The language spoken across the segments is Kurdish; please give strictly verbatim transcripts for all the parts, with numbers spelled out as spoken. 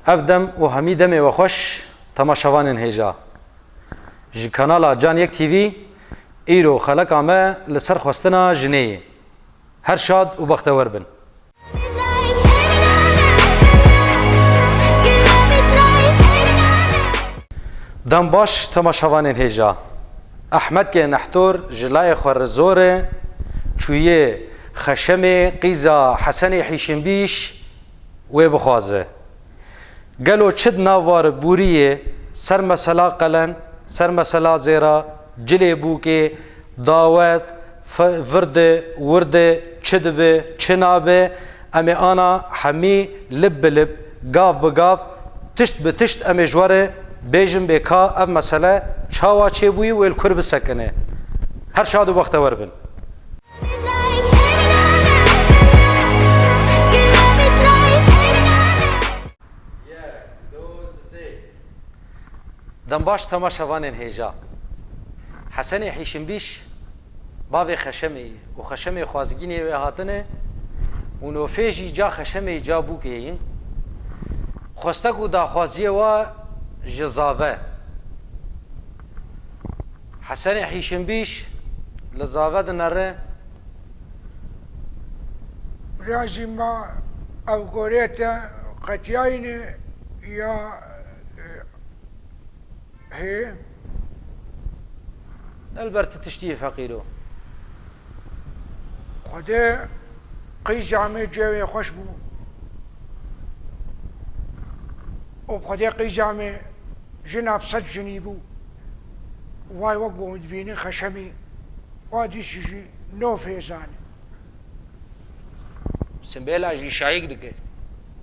Ev dem û hemî demê we xweş, temaşevanên hêja. Ji kanala Can Yek T V, îro xeleka me li ser xwestina jinê ye. Her şad û bextewer bin. Dem baş, temaşevanên hêja. Ehmedkê Nehtor ji layê xwe re zor e, çûye Xeşemê qîza Hesenê Hîşinbîş wê bixwaze. Gelo çi di nav wa re bûriyê, ser mesela qelen, ser mesela zêra, cilê bûkê, dawet, f-, virde, wirde, çi dibe, çi nabe, em ê ana hemî lib bi lib, gav bi gav, tişt bi tişt em ê ji we re bêjin bê ka ev mesele çawa çêbûyî û ê li kur bisekine. Her şad û bextewer bin. Dem baş, temaşevanên hêja. Hesenê Hîşinbîş bavê Xeşemê ye û Xeşemê xwazgînê wê hatine û nofê jî ca Xeşemê ca bûkê ye. Xwestek û daxwaziyê wa ji zave. Hesenê Hîşinbîş li zave dinere. Razî ma ev gorê te qetiyayîne ya, e, hê? Elbert tu tiştî yê feqîro. Xwedê qîza me cewê xweş bû. Û Xwedê qîza me jina bi sed jinî bû. Vay wek ku dibînin Xeşemî, wa dîsî jî nofê zanî. Simbêla jî şayik dike.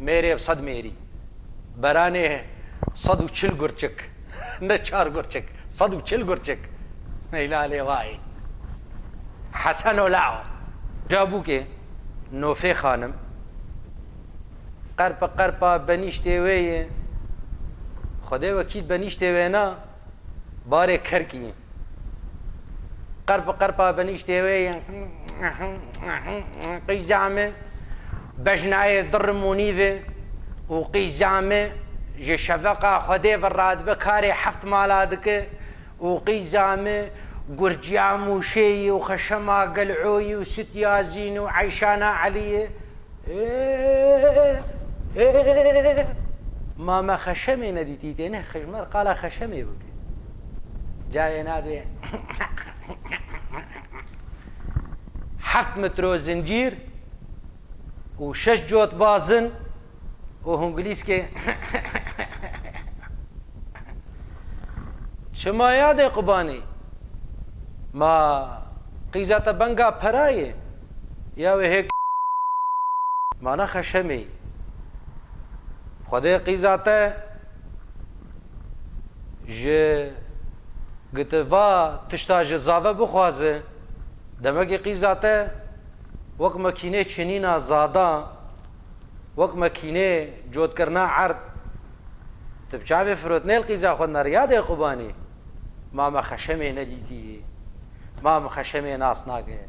Mêrê bi sed mêrî. Beranê sed û çil gurçik. Ne çar gurçik. Sed û çil gurçik. Meylalê vay. Heseno lao. Cabûkê, nofê xanim. Qerpe qerpa benîştê wê ye. Xwedê wekîl benîştê wê na. Barê kerkî. Qerp qerpa benîştê wê ye. Qîza min bejnayê dir û nîv e û qîza min ji şefeqa Xwedê ve radibe karê heft mala dike û qîza min gurciya Mûşeyî û Xeşema Gel'oyî û Sitya Zîn û Eyşana Eliyê. Ê, ê, ma me Xeşemê nedîtî, tê ne xij-, me qala Xeşemê bike. Cayê nadê heft metro zincîr û şeş cot bazin û hungulîskê. Çima yadê qubanî? Ma qîza te benga perayê? Ya wê hêk mana Xeşemê. Xwedê qîza te ji giti va tişta ji zave bixwaze, demekê qîza te wek mekînê çinîna zada, wek mekînê cotkirina erd, tu bi çavê firotnê li qîza xwe neriya dê qubanî. Ma me Xeşemê nedîtî. Ma me Xeşemê nas nake.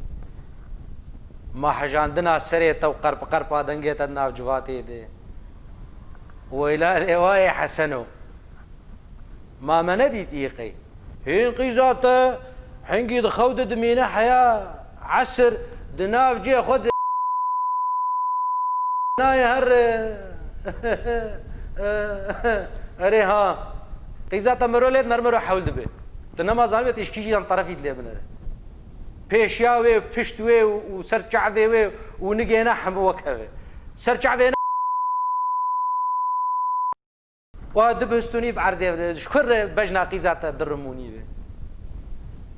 Ma hejandina serê te û qerp qerpa dengê te di nav civatê de. Weyla rêwayê Heseno. Ma me nedîtî qey? Hîn qîza te hingî di xew de dimîne heya esir di nav cê xwe de nayê her, erê ha. Qîza te miro lê diner miro hewl dibe. Tu nema zanibê tu ji kîjan terefî dilê binere. Pêşiya wê, pişt wê û ser çavê wê û nigêne hemû wek hev e. Ser çavê Wa du bistûnî bi erdê ve, ji kur re bejna qîza te dirimûnî ve.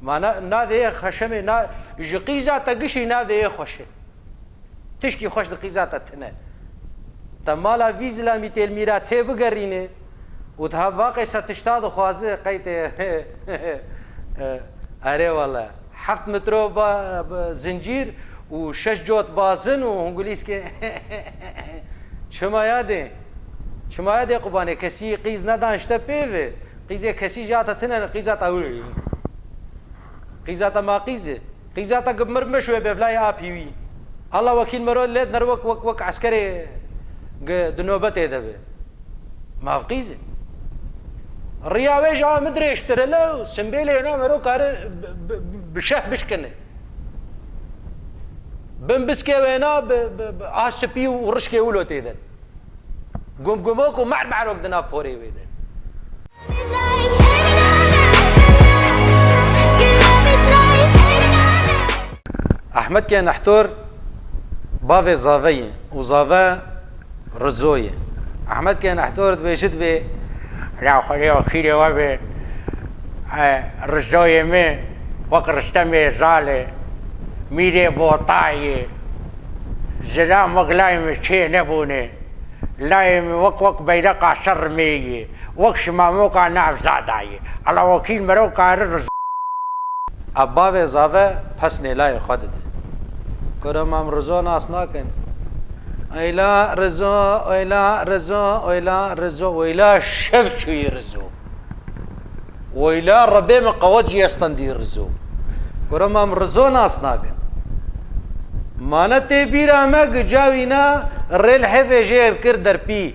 Ma na, navê yê Xeşemê, na, ji qîza te gişî navê yê xweş e. Tişkî xweş di qîza te tine. Te mala vî zilamî têl mîra tê bigerîne û diha vaqê se tişta dixwaze, qey tê, erê wele. Heft metro ba-, ba-, zincîr û şeş cot bazin û hungulîskê. Çima yadê? Çima yadê qubanê? Kesî qîz nedan işte pê ve. Qîzê kesî ja te tine, qîza te wî. Qîza te ma qîz e. Qîza te gi mir meşwe bevlayê apî wî. Allah wekîl mero lê diner wek, wek, wek eskerê gi di nobetê de be. Mafqîz e. Riya wê ji a min dirêjtir e, lew simbêlê hêna mero kare bi, bi, bi şeh bişkine. Bin biskê wêna bi, bi, bi a spî û rişkê wilo tê de. Gumgumok û mermerok di nav porê wê de. Ehmed Kênehtor bavê Zave ye û Zave Rizo ye. Ehmed Kênehtor dibêje dibê, La Xwedê wekîlê we be, e, Rizoyê min wek Ristemê Zal e, Mîrê Bota ye, zilam wek layê min çê nebûne, layê min wek, wek beyreqa ser rimê ye, wek şimamoka nav zada ye. Ela wekîl mero kare Rizo. A bavê Zave pesnê layê xwe dide. Kuro, ma em Rizo nas nakin. Oyla Rizo, oyla Rizo, oyla Rizo, oyla şev çûyî Rizo. Oyla rebê min qewet jî estendî Rizo. Kuro, ma em Rizo nas nakin. Mane tê bîra me gica wîna rê li hêfê jê kir derpî.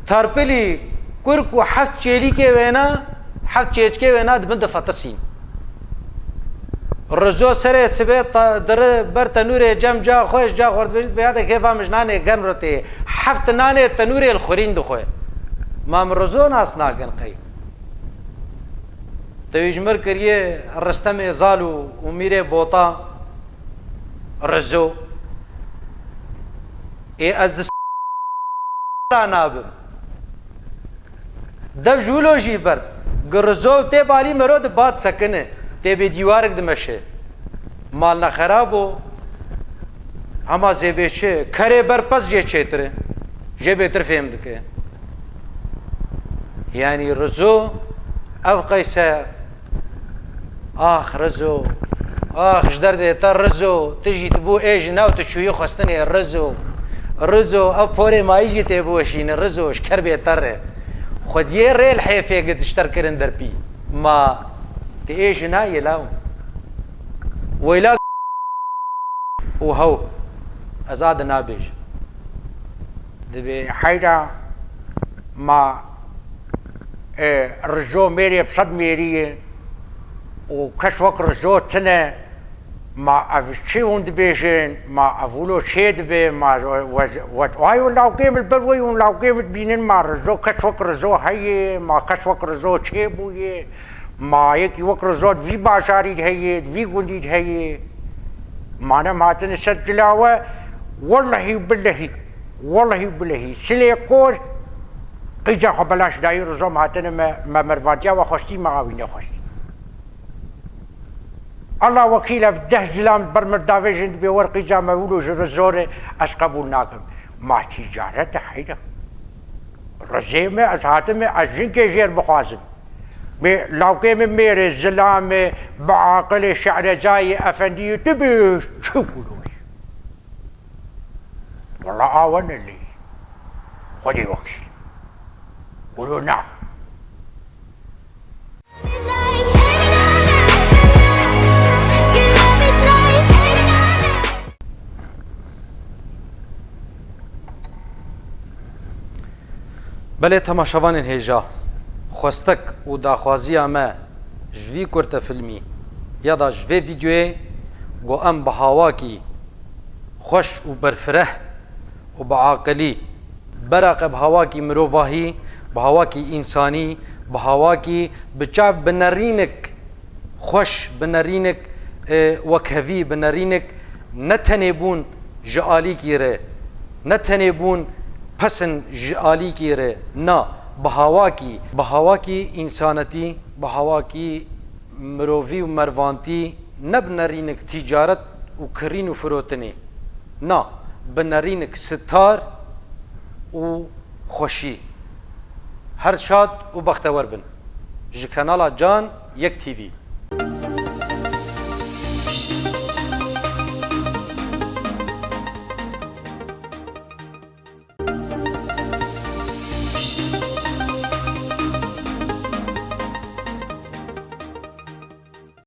Tarpilî, kurk û heft çêlîkê wêna, heft çêçkê wêna dibin difetisîn. Rizo serê sibê ta-, diri ber tenûrê cem ca xwe, ji ca xwe dibêjit, bi yadek hêva min ji nanê germ re tê. Heft nanê tenûrê li xurîn dixwe. Ma em Rizo nas nakin qey? Te wî ji mir kiriye Ristemê Zal û, û Mîrê Bota Rizo. Ê ez di s-, ra nabim. Dev ji wilo jî berd. Gi Rizo tê balî mero di bat sekine. Tê bê dîwarik dimeşe. Mal ne xerab o. Hema zêbê çi? Kerê ber pez jê çêtir e. Jê bêtir fêm dike. Yanî Rizo, ev qeyse, ax Rizo, ax ji derdê te Rizo, tu jî tu bû ê jina û tu çûyî xwestinê Rizo. Rizo, ev porê mayî jî tê biweşîne Rizo, ji kerbê te re. Xwediyê rê li hêfê gi dişter kirin derpî. Ma tu ê jina yê law. Weyla û hew, ez a di nabêjim. Dibê heyra ma, e, Rizo mêrê bi sed mêrî ye û kes wek Rizo tine, ma ev çi hûn dibêjin, ma ev wilo çê dibe, ma we, we, we, ay lawkê min li ber we hûn lawkê min dibînin, ma Rizo kes wek Rizo heye, ma kes wek Rizo çêbûye. Ma yekî wek Rizo di vî bajarî de heye, di vî gundî de heye. Ma ne em hatine ser cila we, wellehî û billehî, wellehî û billehî. Silê kor, qîza xwe belaş dayî Rizo em hatine me, me merivantiya we xwestî, me awî nexwestî. Allah wekîl ev deh zilam ber mir davêjin dibê wer qîza me wilo ji Rizo re ez qebûl nakim. Ma tîcaret e heyra. Rizê me, ez hatime, ez jinkê jêr bixwazim. Mê-, lawkê min mêrê zilamê, bi aqilê şe'rezayê efendiyê tu bêj çi wilo ye? Wela awe ne lê. Xwedê wekîl. Wilo na. Belê temaşevanên hêja, xwestek û daxwaziya me ji vî kurtefilmî ya da ji vê vîdeoyê ku em bi hawakî xweş û berfireh û bi aqilî, beraqe bi hawakî mirovahî, bi hawakî însanî, bi hawakî bi çav bi nerînik xweş, bi nerînik, e, wekhevî, bi nerînik ne tenê bûn ji alîkî re, ne tenê bûn pesin ji alîkî re, na, bi hawakî, bi hawakî însanetî, bi hawakî mirovî û mervantî, ne bi nerînik tîcaret û kirîn û firotinê, na, bi nerînik sitar û xweşî. Her şad û bextewer bin. Ji kanala Can Yek T V.